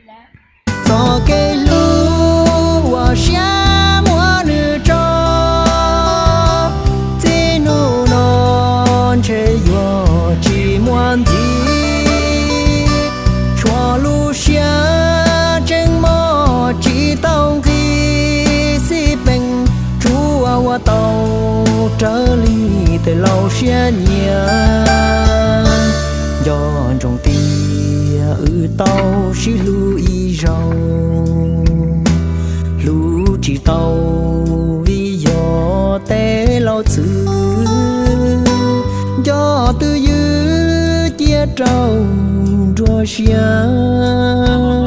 Txoj kev hlub uas siab muab nws tso, txij hnub no ntshe yuav tsis muaj ntxiv. Tshuav lub siab tseeb mog tsis tau nqi xij peem, tsuas ua tau raws li tej laus siab nyiam. Nco ntsoov tias wb tau sib hlub ib zaug, hlub tsis tau vim yog tej laus txwv. Nco twj ywm cia rau nruab siab,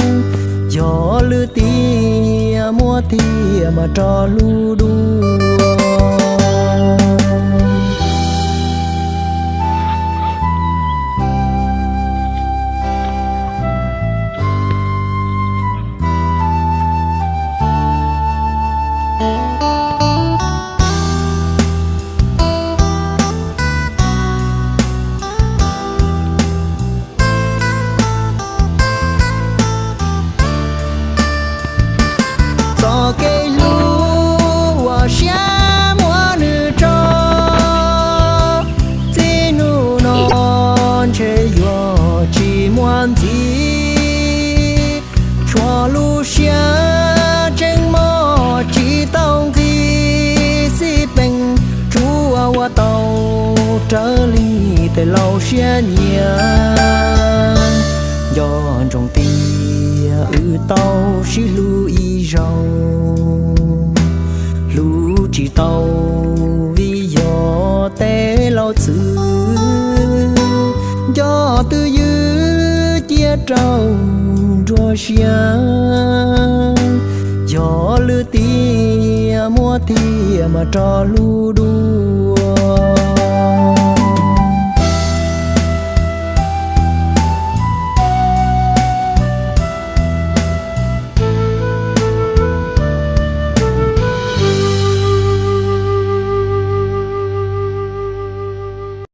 yog lwm tiam muab thiaj mas rov lub dua. Txoj kev hlub uas siab muab nws tso, txij hnub no ntshe yuav tsis muaj ntxiv. Tshuav lub siab tseeb mog tsis tau nqi xij peem, tsuas ua tau raws li tej laus siab nyiam. Nco ntsoov tias wb tau sib hlub ib zaug, hlub tsis tau vim yog tej laus txwv. Nco twj ywm cia rau nruab siab, yog lwm tiam muab thiaj mas rov lub dua.